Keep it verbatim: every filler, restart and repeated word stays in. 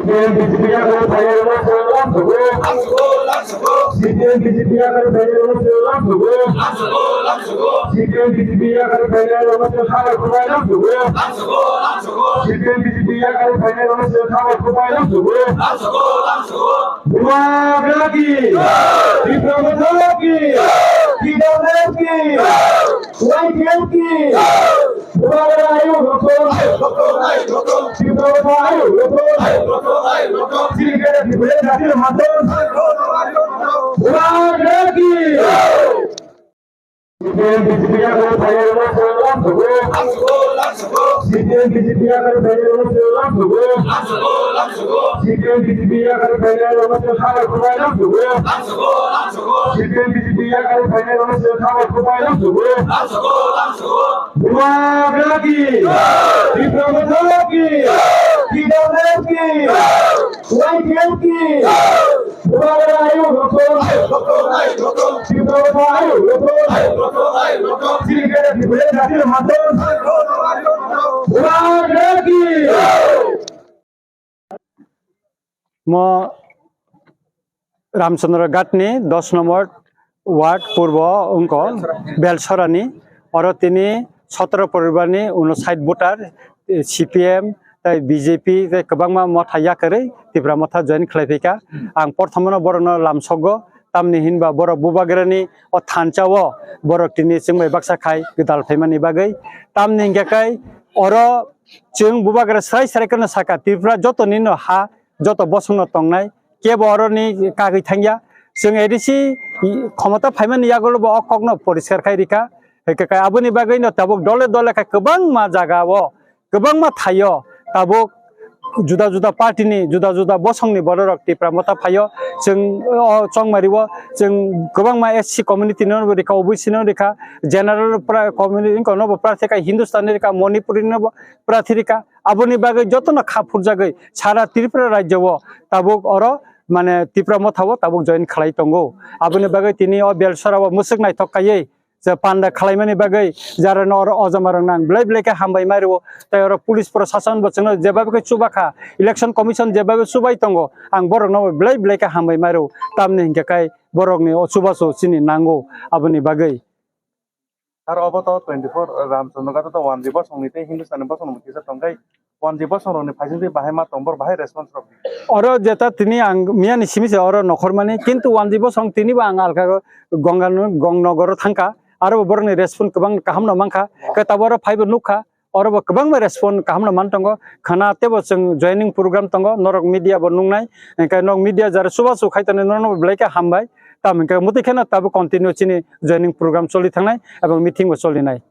C P M B J P yakar phainai rokno chwng lam sugo. C P M B J P yakar phainai rokno chwng lam sugo. C P M B J P yakar phainai rokno chwng khabar khwnai lam sugo. C P M B J P yakar phainai rokno chwng khabar khwnai lam sugo. Bubagra ki! Tipra Motha ki! T W F ki! Y T F ki! Bubagra ayuk rokon! Tipra Motha ayuk rokon! Chini kaya Tripura jati rok maton! Bubagra ki! C P M B J P yakar phainai rokno chwng lam sugo. C P M B J P yakar phainai rokno chwng lam sugo. C P M B J P yakar phainai rokno chwng khabar khwnai lam sugo. C P M B J P yakar phainai rokno chwng khabar khwnai lam sugo. Bubagra ki! Tipra Motha ki! T W F ki! Y T F ki! Bubagra ayuk rokon! Tipra Motha ayuk rokon! Chini kaya Tripura jati rok maton! Bubagra ki! Mo Ramchandra Ghat ni dos nombor ward purbo wngkha Belsorani, oro tini sotoro poribar ni unosait voter, C P M tei B J P tei kwbangma motha yakarwi Tipra Motha join khlai phaikha. Ang porthomo no borok no lamsogo, tamni hinba borok Bubagra ni o thansa o borok tini chwng bai baksa khai gwdal phaimani bagwi. Tamni hingkha khe oro chwng Bubagra srai srai kheno sakha, Tripura joto ni no ha, joto bosong no tongnai, kebo oro ni kagwi thangya. Chwng A D C khomota phaimani yagulo bo o kok no poriskar khai rikha. Hingkhe khe aboni bagwi no tabuk dole dole khe kwbangma jaga o, kwbangma thaio tabuk juda juda party ni, juda juda bosong ni borok rok Tipra Motha phaio. Chwng o Chongmari o chwng kwbangma S C community no bo rikha, O B C no rikha, general pra-, community wngkha no bo prarthi kha, Hindustani rikha, Manipuri no bo prarthi rikha. Aboni bagwi jotono kha phurjagwi sara Tripura rajyo o tabuk oro mane Tipra Motha o tabuk join khlai tongo. Aboni bagwi tini o Belsora o mwswk naithok kaiwi je panda khlaimani bagwi jarano oro o jama rok nang belai belai khe hambai mai rwo. Tei oro police prosason bo chwngno jeba khe chuba kha, election commission jeba chubai tongo, ang borokno belai belai khe hambai mai rwo. Tamni hinkhe kai borokni o chubachu chini nango aboni bagwi. Sir, obo to twenty-four Ramchandra Ghat to wanji bosongni tei Hindustani bosongni kisa tongkhai, wanji bosongrokni phaisingtwi bahai ma tong, borok bahai response rok di. Oro jeta tini ang miyani simi se oro nokhormani, kintu wanji bosong tini bo ang alka Gongano-, Gongnogoro thangkha, aro bo borokni response kwbang kaham no mankha, khe tabuk oro phaibo nukha, oro bo kwbangma response kaham no man tongo, khana teibo chwng joining program tongo, norok media bo nuknai, hingkhe nok media jara chubachu khai tongnai norokno bo belai khe hambai. Tamo hingkhe mwtwi kheno tabuk continue chini joining program choli thangnai abo meeting bo cholinai.